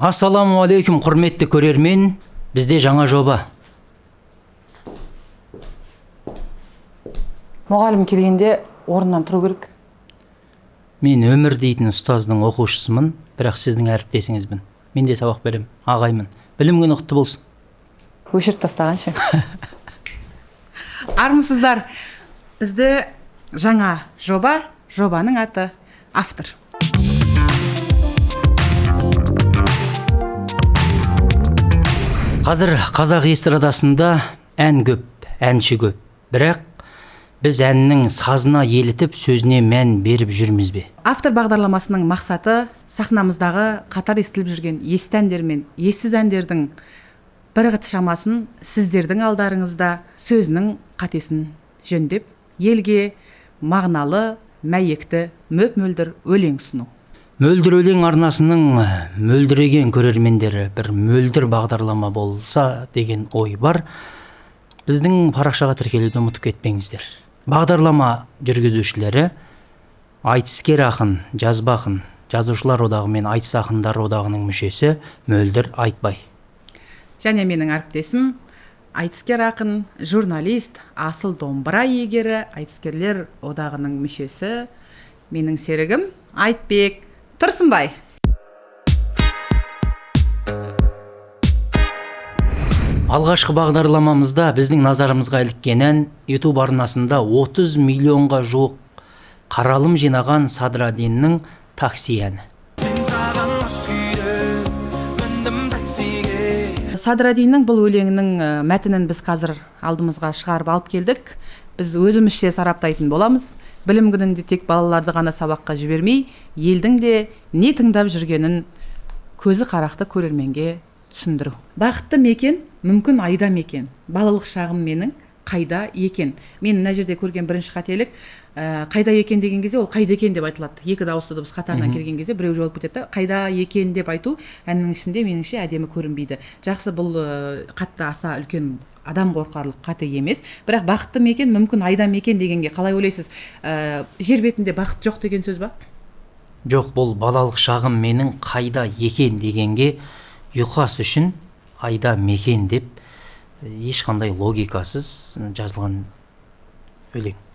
Ассалаумағалейкум, құрметті көрермен, бізде жаңа жоба. Мұғалім келгенде орнынан тұру керек. Мен өмір дейтін ұстаздың оқушысымын, бірақ сіздің әріптесіңізбін. Мен де сабақ беремін, ағаймын. Білім күні құтты болсын. Өшіріп тастағаншы. Армысыздар, бізде жаңа жоба, жобаның аты Автор. Қазір қазақ эстрадасында ән көп, әнші көп. Бірақ біз әннің сазына елітіп, сөзіне мән беріп жүрміз бе? Автор бағдарламасының мақсаты сахнамыздағы қатар естіліп жүрген есті әндер мен ессіз әндердің бір шамасын сіздердің алдарыңызда сөзінің қатесін жөндеп, елге мағыналы, мәйекті, мөп-мөлдір өлең ұсыну. Мөлдір өлең арнасының мөлдіреген көрермендері бір мөлдір бағдарлама болса деген ой бар. Біздің парақшаға тіркелуді ұмытып кетпеңіздер. Бағдарлама жүргізушілері айтыскер ақын, жазба ақын, Жазушылар одағы мен айтыс ақындар одағының мүшесі Мөлдір Айтбай. Және менің әріптесім айтыскер ақын, журналист, асыл домбыра иегері, айтыскерлер одағының мүшесі, менің серігім Айтбек Тұрсынбай. Алғашқы бағдарламамызда біздің назарымызға іліккен ән YouTube арнасында 30 миллионға жуық қаралым жинаған Садраддиннің такси әні. Садраддиннің бұл өлеңінің мәтінін біз қазір алдымызға шығарып алып келдік. Біз өзімізше сараптайтын боламыз. Білім күнінде тек балаларды ғана сабаққа жібермей, елдің де не тыңдап жүргенін көзі қарақты көрерменге түсіндіру. Бақытты мекен, мүмкін айда мекен. Балалық шағым менің қайда екен. Мен мына жерде көрген бірінші қателік, қайда екен деген кезде ол қайда екен деп айтылады. Екі дауысты дыбыс қатарынан келген кезде біреу жолып кетеді. Қайда екен деп айту әннің ішінде меніңше әдемі көрінбейді. Жақсы, бұл қатты аса үлкен адам қорқарлық қате емес. Бірақ бақытты мекен, мүмкін айда мекен дегенге қалай ойлайсыз? Жер бетінде бақыт жоқ деген сөз ба? Жоқ, бұл балалық шағым менің қайда екен дегенге ұйқас үшін айда мекен деп ешқандай логикасыз жазылған өлең.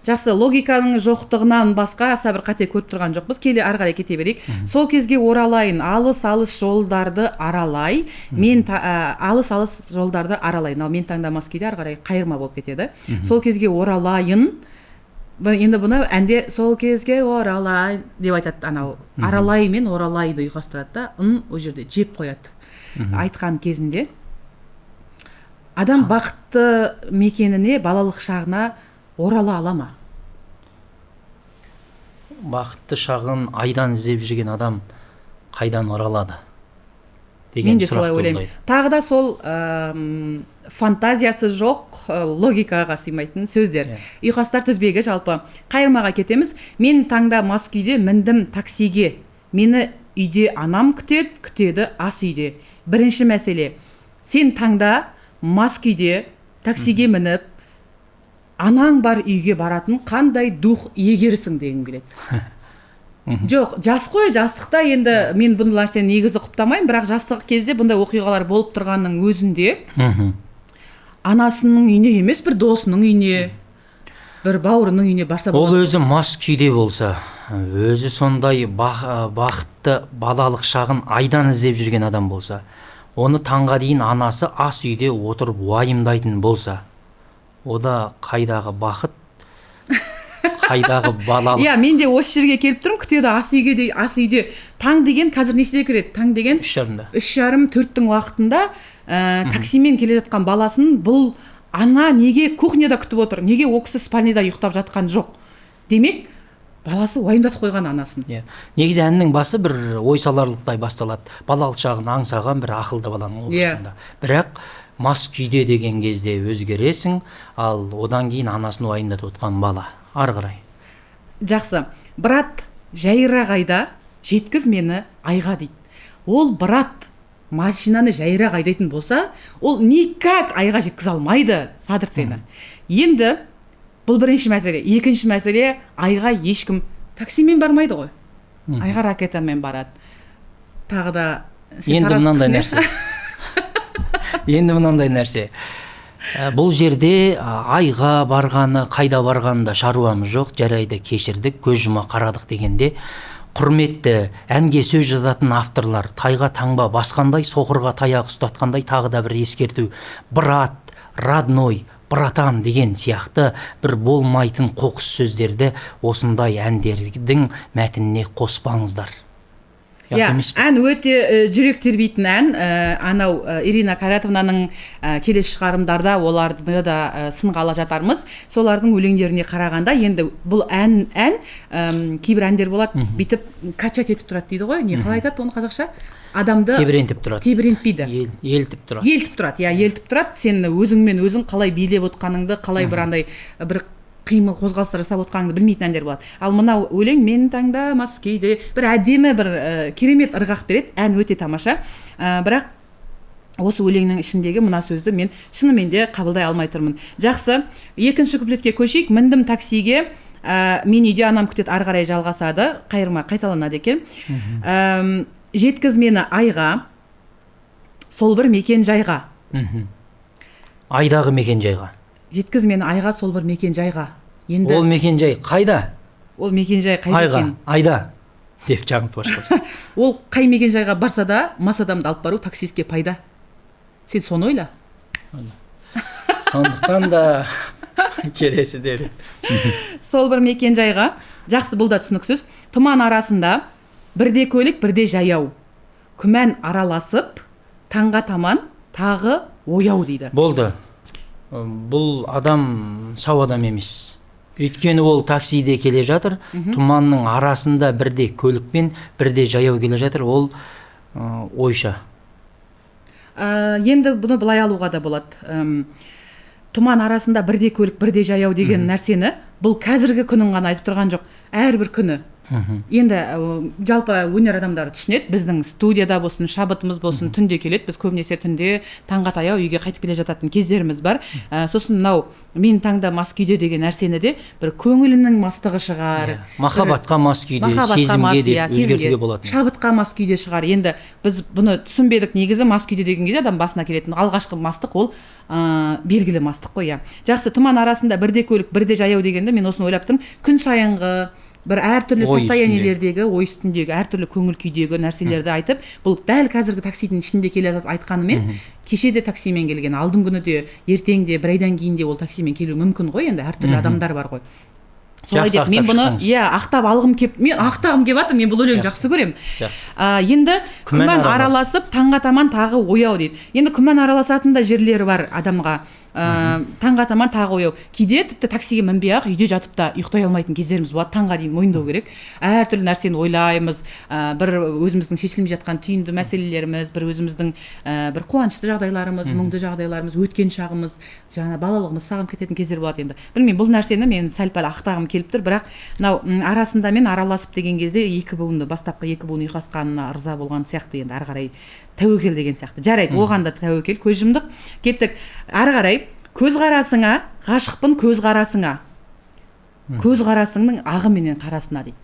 Жақсы, логиканың жоқтығынан басқа аса бір қате көріп тұрған жоқпыз. Келе ары қарай кете берейік. Сол кезге оралайын, алыс-алыс жолдарды аралай. Мен алыс-алыс жолдарды аралайын. Ал мен таңдамас күйде ары қарай қайырма болып кетеді. Сол кезге оралайын. Енді бұны әнде сол кезге оралайын деп айтады. Анау аралай мен оралайды ұйқастырады да, ын ол жерде жеп қояды. Айтқан кезінде адам бақытты мекеніне, балалық шағына орала ала ма? Бақытты шағын айдан іздеп жүрген адам қайдан оралады деген мен де солай ойлаймын. Тағы да сол фантазиясы жоқ, логикаға сыймайтын сөздер. Ұйқастар тізбегі жалпы. Қайырмаға кетеміз. Мен таңда мас күйде міндім таксиге. Мені үйде анам күтеді, күтеді ас үйде. Бірінші мәселе. Сен таңда мас күйде таксиге мініп, анаң бар үйге баратын қандай дух иегерісің дегім келеді. Жоқ, жас қой, жастықта енді мен бұны нәрсені негізі құптамаймын, бірақ жастық кезде бұндай оқиғалар болып тұрғанның өзінде анасының үйіне емес, бір досының үйіне, бір бауырының үйіне барса болады. Ол өзі мас күйде болса, өзі сондай бақытты балалық шағын айдан іздеп жүрген адам болса, оны таңға дейін анасы ас үйде отырып уайымдайтын болса, ода қайдағы бақыт, қайдағы балалық. Иә, мен де осы жерге келіп тұрмын, күтеді ас үйге де, ас үйде. Таң деген қазір нешеде кіреді? Таң деген 3:30-да. 3:30-4-тің уақытында таксимен келе жатқан баласын бұл ана неге кухняда күтіп отыр? Неге ол кісі спальныйда ұйықтап жатқан жоқ? Демек, баласы уайымдатып қойған анасын. Иә. Негізі әннің басы бір ой саларлықтай басталады. Балалық шағын аңсаған бір ақылды баланың образында. Бірақ мас күйде деген кезде өзгересің, ал одан кейін анасын уайымдатып отқан бала. Ары қарай. Жақсы. Брат, жайырақ айда, жеткіз мені айға дейді. Ол брат машинаны жайырақ айдайтын болса, ол никак айға жеткізе алмайды, Садыр сені. Енді бұл бірінші мәселе. Екінші мәселе, айға ешкім таксимен бармайды ғой. Айға ракетамен барады. Тағы да Енді мынандай нәрсе. Енді мынандай нәрсе. Бұл жерде айға барғаны, қайда барғанында шаруамыз жоқ, жарайды, кешірдік, көз жұма қарадық дегенде, құрметті әнге сөз жазатын авторлар, тайға таңба басқандай, соқырға таяқ ұстатқандай тағы да бір ескерту. Брат, родной, братан деген сияқты бір болмайтын қоқыс сөздерді осындай әндердің мәтініне қоспаңыздар. Иә, ән өте жүрек тербейтін ән. Анау Ирина Кайратовнаның келесі шығарымдарда оларды да сынға ала жатармыз. Солардың өлеңдеріне қарағанда енді бұл ән кейбір әндер болады, бүйтіп качать етіп тұрады дейді ғой. Не қалай айтады оны қазақша? Адамды тебірентіп тұрады. Тебірентпейді. Елтіп тұрады. Елтіп тұрады, иә, елтіп тұрады. Сен өзіңмен өзің қалай билеп отқаныңды, қалай бір андай бір қимыл қозғалыстар жасап отқаныңды білмейтін әндер болады. Ал мынау өлең мен таңда мас күйде бір әдемі бір керемет ырғақ береді. Ән өте тамаша. Бірақ осы өлеңнің ішіндегі мына сөзді мен шынымен де қабылдай алмай тұрмын. Жақсы, екінші куплетке көшейік. Міндім таксиге, мен үйде анам күтеді, ары қарай жалғасады, қайырма қайталанады екен. Жеткіз мені айға, сол бір мекен жайға. Айдағы мекен жайға. Жеткіз мені айға, сол бір мекен жайға. Енді ол мекен жай қайда? Ол мекен жай қайда екен? Айға, айда деп жаңылтып ашқансың. Ол қай мекен жайға барса да, мас адамды алып бару таксистке пайда. Сен соны ойла. Сондықтан да келесі деді. Сол бір мекен жайға. Жақсы, бұл да түсініксіз. Тұман арасында бірде көлік, бірде жаяу. Күмән араласып, таңға таман тағы ояу дейді. Болды. Бұл адам сау адам емес. Өйткені ол таксиде келе жатыр, тұманның арасында бірде көлікпен, бірде жаяу келе жатыр, ол ойша. Енді бұны былай алуға да болады. Тұман арасында бірде көлік, бірде жаяу деген нәрсені бұл қазіргі күнін ғана айтып тұрған жоқ, әрбір күні. Енді жалпы өнер адамдары түсінеді, біздің студияда болсын, шабытымыз болсын, түнде келеді, біз көбінесе түнде таңға таяу үйге қайтып келе жататын кездеріміз бар. Сосын мынау мен таңда мас күйде деген нәрсені де бір көңілінің мастығы шығар, махаббатқа мас күйде, сезімге деп өзгертуге болады. Шабытқа мас күйде шығар. Енді біз бұны түсінбедік. Негізі мас күйде деген кезде адам басына келетін алғашқы мастық ол белгілі мастық қой, иә. Жақсы, тұман арасында бірде көлік, бірде жаяу дегенде мен осыны ойлап тұрмын. Күн сайынғы бір әртүрлі состояниелердегі, ой үстіндегі, әртүрлі көңіл күйдегі нәрселерді айтып, бұл дәл қазіргі таксидің ішінде келе жатып айтқанымен, кеше де таксимен келген, алдыңғы күні де, ертең де, бір айдан кейін де ол таксимен келуі мүмкін ғой, енді әртүрлі адамдар бар ғой. Солай деп мен бұны иә ақтап алғым кеп, мен ақтағым кеп жатыр, мен бұл өлеңді жақсы көремін. Енді күмән араласып, таңға таман тағы ояу дейді. Енді күмән араласатын да жерлері бар адамға. Таңға таман тағы ояу. Кейде тіпті таксиге мінбей ақ үйде жатып та ұйықтай алмайтын кездеріміз болады. Таңға дейін мойындау керек. Әртүрлі нәрсені ойлаймыз, бір өзіміздің шешілмей жатқан түйінді мәселелеріміз, бір өзіміздің бір қуанышты жағдайларымыз, мұңды жағдайларымыз, өткен шағымыз, жаңа балалығымыз сағынып кететін кездер болады енді. Білмеймін, бұл нәрсені мен сәл-пәл ақтағым келіп тұр, бірақ мынау арасында мен араласып деген кезде екі буынды, бастапқы екі буын ұйқасқанына ырза болған сияқты, енді ары қарай тәуекел деген сияқты. Жарайды, оған да тәуекел, көз жұмдық. Кеттік. Ары қарай көз қарасыңа, ғашықпын көз қарасыңа. Көз қарасыңның ағы менен қарасына дейді.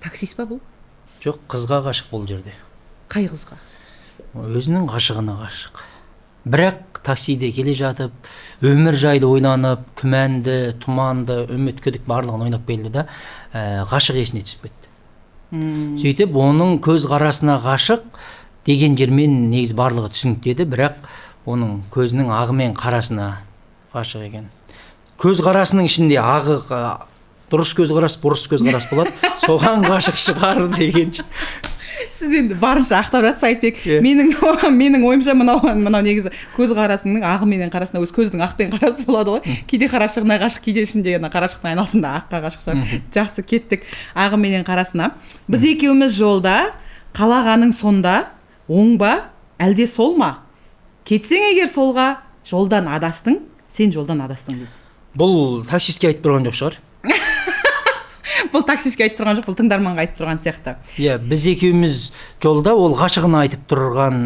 Таксист па бұл? Жоқ, қызға ғашық бұл жерде. Қай қызға? Өзінің ғашығына ғашық. Бірақ таксиде келе жатып, өмір жайлы ойланып, күмәнді, тұманды, үміт күдік барлығын ойнап келді да, ғашық есіне түсіп кетті. Сөйтіп, оның көз қарасына ғашық деген жермен негізі барлығы түсінікті еді, бірақ оның көзінің ағы мен қарасына ғашық екен. Көз қарасының ішінде ағы дұрыс көз қарас, бұрыс көз қарас болады. Соған ғашық шығар деген. Сіз енді барынша ақтап жатсыз, Айтбек. Менің ойымша мынау негізі көз қарасының ағы менен қарасына, өз көздің ақ пен қарасы болады ғой. Кейде қарашығына ғашық, кейде ішінде ана қарашықтың айналасында аққа ғашық шығар. Жақсы, кеттік ағы менен қарасына. Біз екеуміз жолда, қалағаның сонда, оң ба, әлде сол ма? Кетсең егер солға, жолдан адастың, сен жолдан адастың дейді. Бұл таксистке айтып тұрған жоқ шығар. Бұл таксистке айтып тұрған жоқ, бұл тыңдарманға айтып тұрған сияқты. Иә, біз екеуміз жолда, ол ғашығына айтып тұрған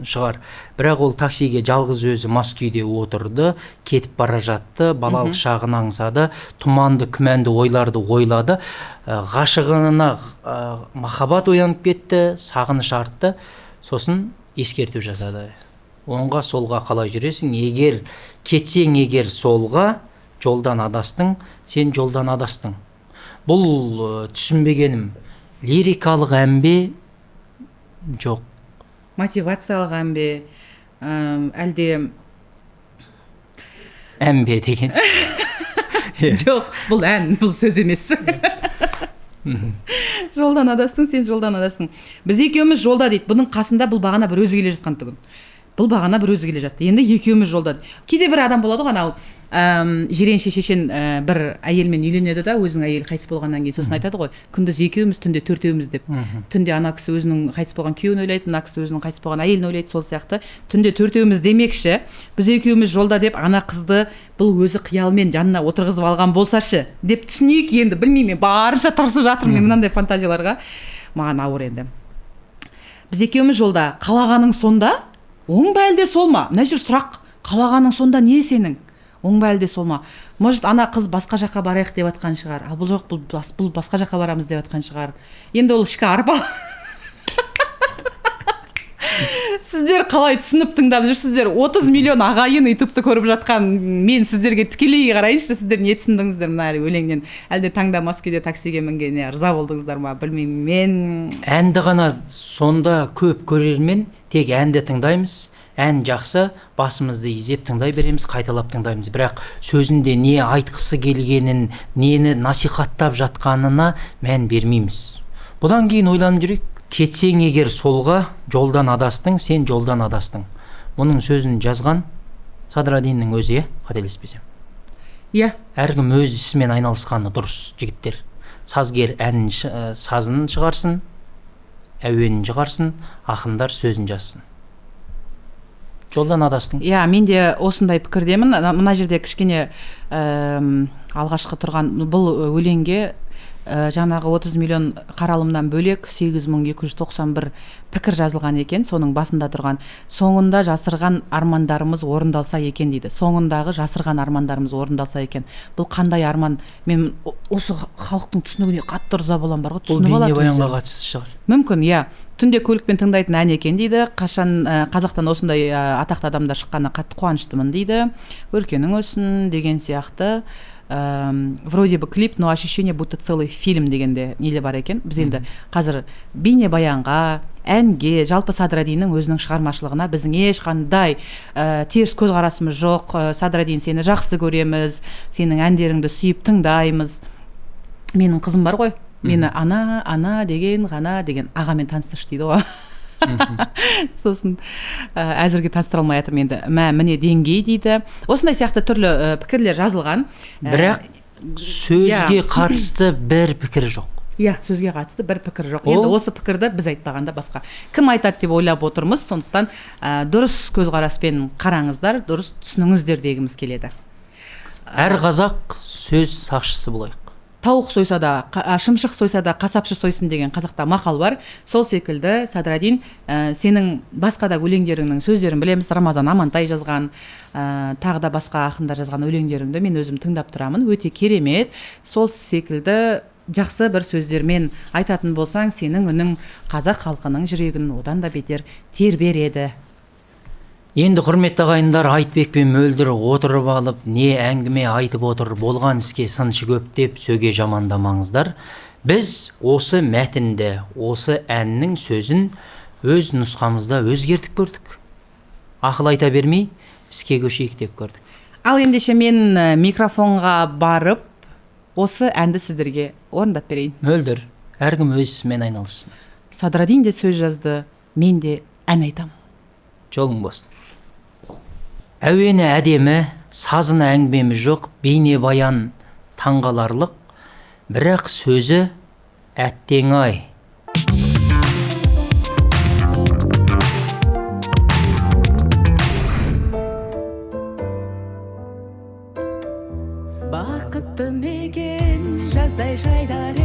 шығар. Бірақ ол таксиге жалғыз өзі мас күйде отырды, кетіп бара жатты, балалық шағын аңсады, тұманды, күмәнді ойларды ойлады. Ғашығына махаббат оянып кетті, сағыныш артты. Сосын ескерту жасады. Оңға, солға қалай жүресің? Егер кетсең, егер солға, жолдан адастың, сен жолдан адастың. Бұл түсінбегенім, лирикалық ән бе? Жоқ. Мотивациялық ән бе? Әлде ән бе деген? Жоқ, бұл ән, бұл сөз емес. Жолдан адастың, сен жолдан адастың. Біз екеуміз жолда дейді. Бұның қасында бұл бағана бір өзі келе жатқан түгін. Бұл бағана бір өзі келе жатты. Енді екеуміз жолда. Кейде бір адам болады ғой, анау Жиренше шешен бір әйелмен үйленеді да, өзінің әйелі қайтыс болғаннан кейін сосын айтады ғой, күндіз екеуміз, түнде төртеуміз деп. Түнде ана кісі өзінің қайтыс болған күйеуін ойлайды, мына кісі өзінің қайтыс болған әйелін ойлайды, сол сияқты. Түнде төртеуміз демекші, біз екеуміз жолда деп ана қызды бұл өзі қиялмен жанына отырғызып алған болсашы деп түсінейік енді, білмеймін, барынша тырысып жатырмын мен мынандай фантазияларға. Маған ауыр енді. Біз екеуміз жолда, қалағаның сонда, оң ба әлде сол ма? Мына жер сұрақ, қалағаның сонда не сенің? Оң ба әлде сол ма? Может, ана қыз басқа жаққа барайық деп атқан шығар. Ал бұл жоқ, бұл басқа жаққа барамыз деп атқан шығар. Енді ол ішкі арпа. Сіздер қалай түсініп тыңдап жүрсіздер? 30 миллион ағайын ютубты көріп жатқан мен сіздерге тікелей қарайыншы, сіздер не түсіндіңіздер мына өлеңнен? Әлде таңда мас күйде таксиге мінгеніне ырза болдыңыздар ма? Білмеймін мен. Әнді ғана сонда көп көрермен, тек әнді тыңдаймыз. Ән жақсы, басымызды изеп тыңдай береміз, қайталап тыңдаймыз. Бірақ сөзінде не айтқысы келгенін, нені насихаттап жатқанына мән бермейміз. Бұдан кейін ойланып жүрейік. Кетсең егер солға, жолдан адастың, сен жолдан адастың. Бұның сөзін жазған Садраддиннің өзі, қателеспесем. Иә. Әркім өз ісімен айналысқаны дұрыс, жігіттер. Сазгер әнін, сазын шығарсын, әуенін шығарсын, ақындар сөзін жазсын. Жолдан адастың. Иә, мен де осындай пікірдемін. Мына жерде кішкене алғашқы тұрған бұл өлеңге жаңағы 30 миллион қаралымнан бөлек 8291 пікір жазылған екен. Соның басында тұрған соңында жасырған армандарымыз орындалса екен дейді. Соңындағы жасырған армандарымыз орындалса екен. Бұл қандай арман? Мен осы халықтың түсінігіне қатты ырза болам бар ғой. Бұл бейнебаянға қатысты шығар. Мүмкін, иә. Түнде көлікпен тыңдайтын ән екен дейді. Қашан қазақтан осындай атақты адамдар шыққанына қатты қуаныштымын дейді. Өркенің өссін деген сияқты. Вроде бы клип, но ощущение будто целый фильм дегенде неле бар екен. Біз енді қазір бейнебаянға, әнге, жалпы Садраддиннің өзінің шығармашылығына біздің ешқандай теріс көзқарасымыз жоқ. Садраддин, сені жақсы көреміз, сенің әндеріңді сүйіп тыңдаймыз. Менің қызым бар ғой, мені ана, ана деген, ғана деген ағамен таныстыршы дейді ғой. Сосын әзірге таныстыра алмай жатырмын енді. Мә, міне деңгей дейді. Осындай сияқты түрлі пікірлер жазылған. Бірақ сөзге қатысты бір пікір жоқ. Иә, сөзге қатысты бір пікір жоқ. Енді осы пікірді біз айтпағанда басқа кім айтады деп ойлап отырмыз. Сондықтан дұрыс көзқараспен қараңыздар, дұрыс түсініңіздер дегіміз келеді. Әр қазақ сөз сақшысы болайық. Тауық сойса да, шымшық сойса да, қасапшы сойсын деген қазақта мақал бар. Сол секілді Садраддин, сенің басқа да өлеңдеріңнің сөздерін білеміз. Рамазан Амантай жазған, тағы да басқа ақындар жазған өлеңдеріңді мен өзім тыңдап тұрамын. Өте керемет. Сол секілді жақсы бір сөздермен айтатын болсаң, сенің үнің қазақ халқының жүрегін одан да бетер тербер еді. Енді құрметті ағайындар, Айтбек пен Мөлдір отырып алып, не әңгіме айтып отыр, болған іске сыншы көп деп сөге жамандамаңыздар. Біз осы мәтінді, осы әннің сөзін өз нұсқамызда өзгертіп көрдік. Ақыл айта бермей, іске көшейік деп көрдік. Ал ендеше мен микрофонға барып, осы әнді сіздерге орындап берейін. Мөлдір, әркім өз ісімен айналыссын. Садраддин де сөз жазды, мен де ән айтам. Жолың болсын. Әуені әдемі, сазына әңгімеміз жоқ, бейнебаян таңғаларлық, бірақ сөзі әттең ай. Бақытты мекен жаздай жайдар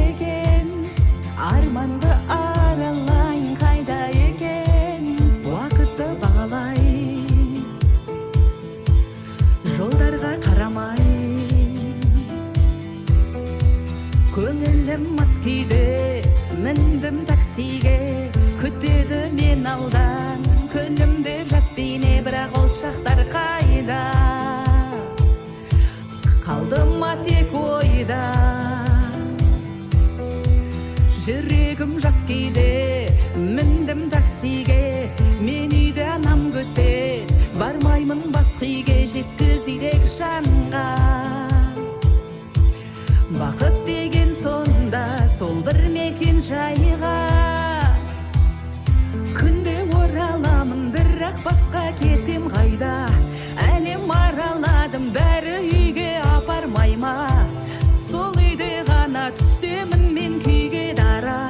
Күтеді мен алдан күлімдеп жас бейне, бірақ ол шақтар қайда, қалды ма тек ойда. Жүрегім жас кейде, міндім таксиге, мен үйде анам күтеді, бармаймын басқа үйге, жеткіз үйдегі жанға. Бақыт деген сонда сол бір мекен жайға. Күнде ораламын, бірақ басқа кетем қайда. Әлем араладым, бәрі үйге апармай ма. Сол үйде ғана түсемін мен күйге дара.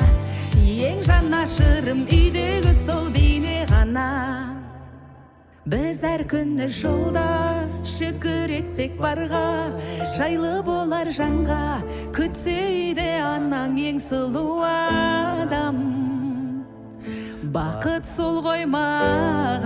Ең жанашырым үйдегі сол бейне ғана. Біз әр күні жолда шүкір етсек барға, жайлы болар жанға, күтсе үйде анаң ең сұлу адам. Бақыт сол ғой маған.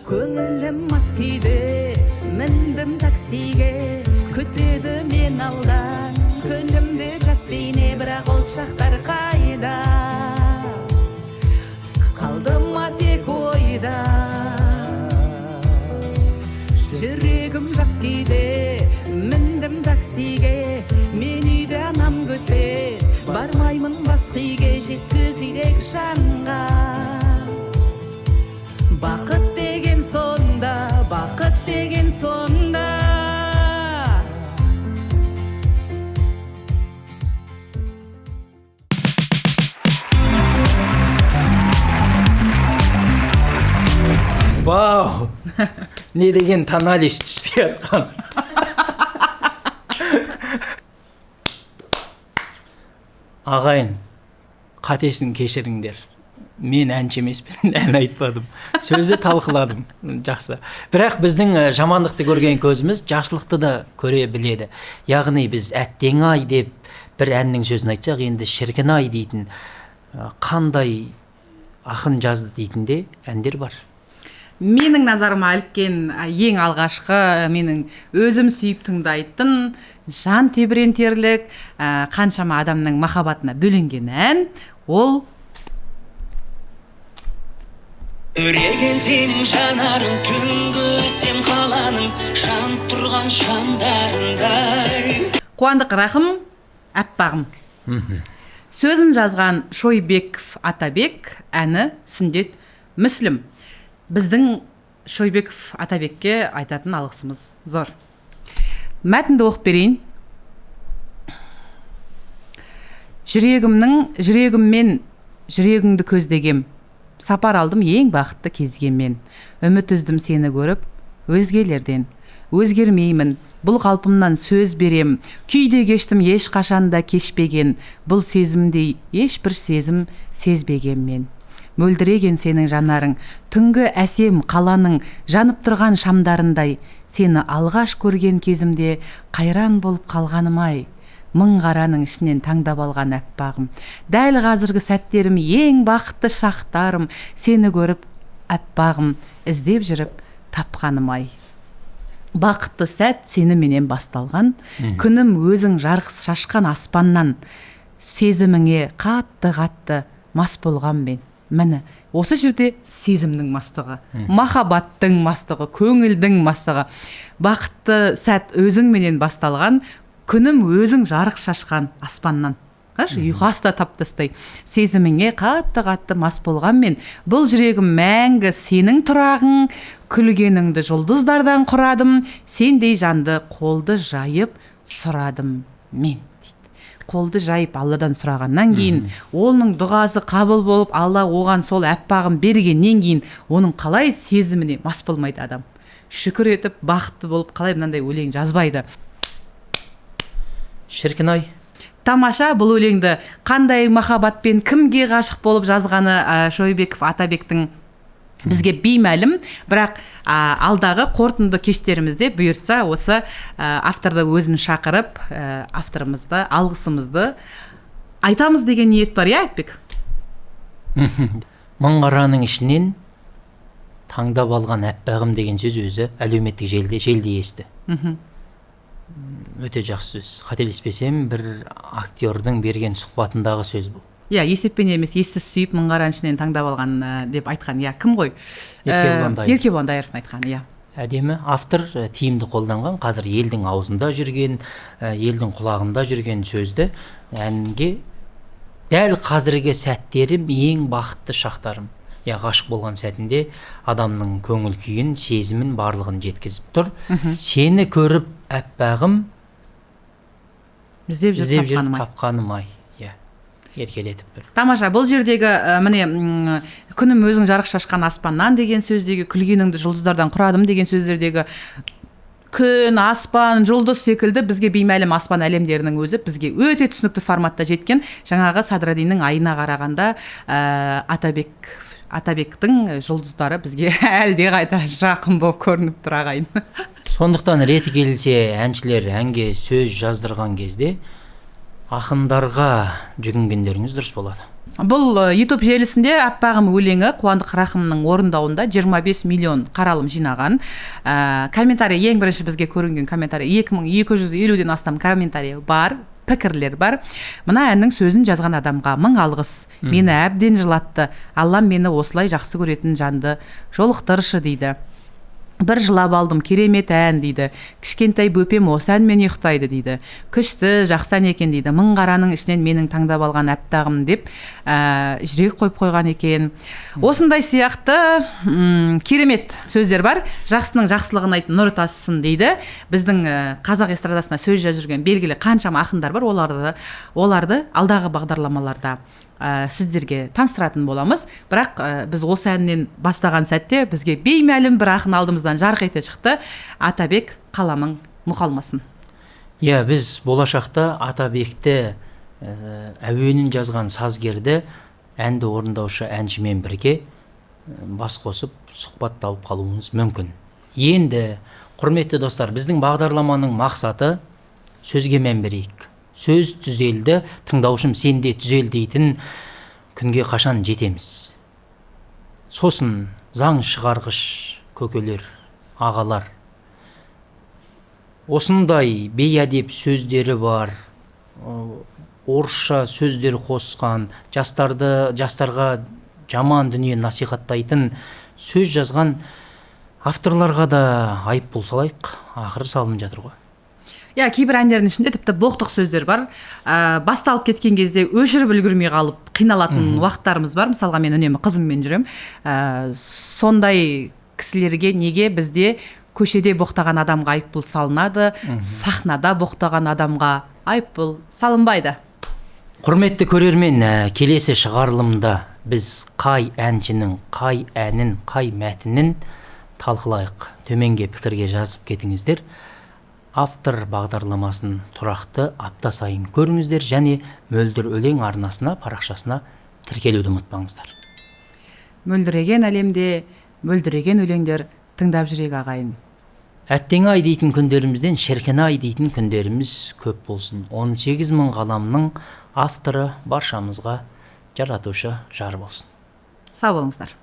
Көңілім мас күйде, міндім таксиге, күтеді мен алдан күлімдеп жас бейне, бірақ ол шақтар қайда, қалды ма тек ойда. Жүрегім жас кейде, міндім таксиге, мен үйде анам күтеді, бармаймын басқа үйге, жеткіз үйдегі жанға. Бақыт деген сонда, бақыт деген сонда. Вау! Не деген тоналис түспей жатқан. Ағайын, қатесін кешіріңдер. Мен әнші емеспін, ән айтпадым. Сөзді талқыладым. Жақсы. Бірақ біздің жамандықты көрген көзіміз жақсылықты да көре біледі. Яғни біз әттең ай деп бір әннің сөзін айтсақ, енді шіркін ай дейтін, қандай ақын жазды дейтін де әндер бар. Менің назарыма іліккен ең алғашқы, менің өзім сүйіп тыңдайтын, жан тебірентерлік, қаншама адамның махаббатына бөленген ән, ол Үреген сенің жанарың, түнгі әсем қаланың жанып тұрған шамдарындай. Қуандық Рахым, Әппағым. Сөзін жазған Шойбеков Атабек, әні Сүндет Мүслім. Біздің Шойбеков Атабекке айтатын алғысымыз зор. Мәтінді оқып берейін. Жүрегіммен жүрегіңді көздегем. Сапар алдым ең бақытты кезгенмен. Үміт үздім сені көріп өзгелерден. Өзгермеймін, бұл қалпымнан сөз берем. Күйде кештім ешқашан да кешпеген. Бұл сезімдей ешбір сезім сезбегенмен. Мөлдіреген сенің жанарың, түнгі әсем қаланың жанып тұрған шамдарындай. Сені алғаш көрген кезімде қайран болып қалғаным ай. Мың қараның ішінен таңдап алған әппағым. Дәл қазіргі сәттерім ең бақытты шақтарым. Сені көріп әппағым, іздеп жүріп тапқаным ай. Бақытты сәт сені менен басталған. Күнім өзің жарық шашқан аспаннан. Сезіміңе қатты-қатты мас болған мен. Міне, осы жерде сезімнің мастығы, махаббаттың мастығы, көңілдің мастығы. Бақытты сәт өзің менен басталған, күнім өзің жарық шашқан аспаннан. Қарашы, ұйқас та таптастай. Сезіміңе қатты-қатты мас болған мен. Бұл жүрегім мәңгі сенің тұрағың, күлгеніңді жұлдыздардан құрадым, сендей жанды қолды жайып сұрадым мен. Қолды жайып Алладан сұрағаннан кейін, оның дұғасы қабыл болып, Алла оған сол әппағын бергеннен кейін, оның қалай сезіміне мас болмайды адам. Шүкір етіп, бақытты болып, қалай мынандай өлең жазбайды. Шіркін ай. Тамаша, бұл өлеңді қандай махаббатпен кімге ғашық болып жазғаны Шойбеков Атабектің бізге беймәлім, бірақ алдағы қорытынды кештерімізде бұйыртса осы авторды өзін шақырып, авторымызды, алғысымызды айтамыз деген ниет бар, иә, Айтбек? Мың қараның ішінен таңдап алған әппағым деген сөз өзі әлеуметтік желіде есті. Өте жақсы сөз. Қателеспесем, бір актердің берген сұхбатындағы сөз бұл. Иә, есеппен емес, ессіз сүйіп, мың қара ішінен таңдап алған деп айтқан. Иә, кім ғой? Еркебұлан Дайыров. Еркебұлан Дайыровтың айтқаны, иә. Әдемі автор тиімді қолданған, қазір елдің аузында жүрген, елдің құлағында жүрген сөзді әнге дәл қазіргі сәттерім ең бақытты шақтарым. Я ғашық болған сәтінде адамның көңіл күйін, сезімін барлығын жеткізіп тұр. Сені көріп әппағым, іздеп жүріп тапқаным ай. Иә, еркелетіп тұр. Тамаша. Бұл жердегі міне күнім өзің жарық шашқан аспаннан деген сөздегі, күлгеніңді жұлдыздардан құрадым деген сөздердегі күн, аспан, жұлдыз секілді бізге беймәлім аспан әлемдерінің өзі бізге өте түсінікті форматта жеткен. Жаңағы Садраддиннің айына қарағанда Атабектің жұлдыздары бізге әлде қайта жақын болып көрініп тұр, ағайын. Сондықтан реті келсе әншілер әнге сөз жаздырған кезде ақындарға жүгінгендеріңіз дұрыс болады. Бұл YouTube желісінде Аппағым өлеңі Қуандық Рахымның орындауында 25 миллион қаралым жинаған. Комментарий, ең бірінші бізге көрінген комментарий 2250-ден астам комментарий бар, пікірлер бар. Мына әннің сөзін жазған адамға мың алғыс. Мені әбден жылатты. Аллам мені осылай жақсы көретін жанды жолықтыршы дейді. Бір жылап алдым, керемет ән дейді. Кішкентай бөпем осы әнмен ұйықтайды дейді. Күшті, жақсы ән екен дейді. Мың қараның ішінен менің таңдап алған әптағым деп жүрек қойып қойған екен. Осындай сияқты керемет сөздер бар. Жақсының жақсылығын айт, нұр тасысын дейді. Біздің қазақ эстрадасына сөз жазып жүрген белгілі қаншама ақындар бар. Оларды алдағы бағдарламаларда сіздерге таныстыратын боламыз. Бірақ біз осы әннен бастаған сәтте бізге беймәлім бір ақын алдымыздан жарқ ете шықты. Атабек, қаламың мұқалмасын. Иә, біз болашақта Атабекті әуенін жазған сазгерді әнді орындаушы әншімен бірге бас қосып сұхбатталып қалуымыз мүмкін. Енді, құрметті достар, біздің бағдарламаның мақсаты сөзге мән берейік. Сөз түзелді, тыңдаушым сен де түзел дейтін күнге қашан жетеміз? Сосын заң шығарғыш көкелер, ағалар, осындай бейәдеп сөздері бар, орысша сөздер қосқан, жастарға жаман дүние насихаттайтын сөз жазған авторларға да айыппұл салайық, ақыры салынып жатыр ғой. Иә, кейбір әндердің ішінде тіпті боқтық сөздер бар. Басталып кеткен кезде өшіріп үлгермей қалып қиналатын уақыттарымыз бар. Мысалға, мен үнемі қызыммен жүрем. Сондай кісілерге неге бізде көшеде боқтаған адамға айыппұл салынады, сахнада боқтаған адамға айыппұл салынбайды? Құрметті көрермен, келесі шығарылымда біз қай әншінің, қай әнін, қай мәтінін талқылайық. Төменге пікірге жазып кетіңіздер. Автор бағдарламасын тұрақты апта сайын көріңіздер және Мөлдір өлең арнасына, парақшасына тіркелуді ұмытпаңыздар. Мөлдіреген әлемде мөлдіреген өлеңдер тыңдап жүрек ағайын. Әттең ай дейтін күндерімізден шіркін ай дейтін күндеріміз көп болсын. 18 мың ғаламның авторы баршамызға жаратушы жар болсын. Сау болыңыздар.